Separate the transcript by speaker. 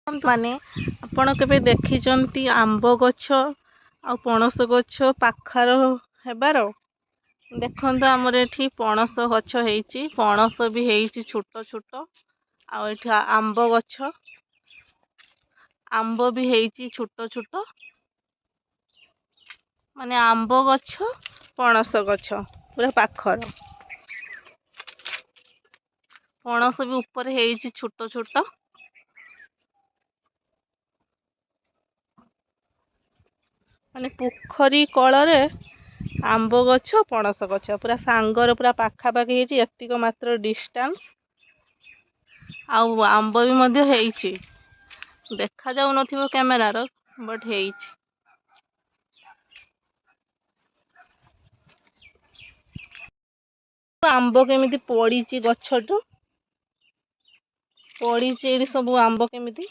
Speaker 1: ମାନେ ଆପଣ କେବେ ଦେଖିଛନ୍ତି ଆମ୍ବ ଗଛ ଆଉ ପଣସ ଗଛ ପାଖାର ହେବାର? ଦେଖନ୍ତୁ, ଆମର ଏଠି ପଣସ ଗଛ ହେଇଛି, ପଣସ ବି ହେଇଛି ଛୋଟ ଛୋଟ। ଆଉ ଏଠି ଆମ୍ବ ଗଛ, ଆମ୍ବ ବି ହେଇଛି ଛୋଟ ଛୋଟ। ମାନେ ଆମ୍ବ ଗଛ ପଣସ ଗଛ ପୁରା ପାଖର। ପଣସ ବି ଉପରେ ହେଇଛି ଛୋଟ ଛୋଟ। ମାନେ ପୋଖରୀ କଳରେ ଆମ୍ବ ଗଛ ପଣସ ଗଛ ପୁରା ସାଙ୍ଗର ପୁରା ପାଖାପାଖି ହେଇଛି, ଏତିକ ମାତ୍ର ଡିଷ୍ଟାନ୍ସ। ଆଉ ଆମ୍ବ ବି ମଧ୍ୟ ହେଇଛି, ଦେଖାଯାଉନଥିବ କ୍ୟାମେରାର, ବଟ୍ ହେଇଛି। ଆମ୍ବ କେମିତି ପଡ଼ିଛି, ଗଛଠୁ ପଡ଼ିଛି ଏଇଠି ସବୁ ଆମ୍ବ କେମିତି।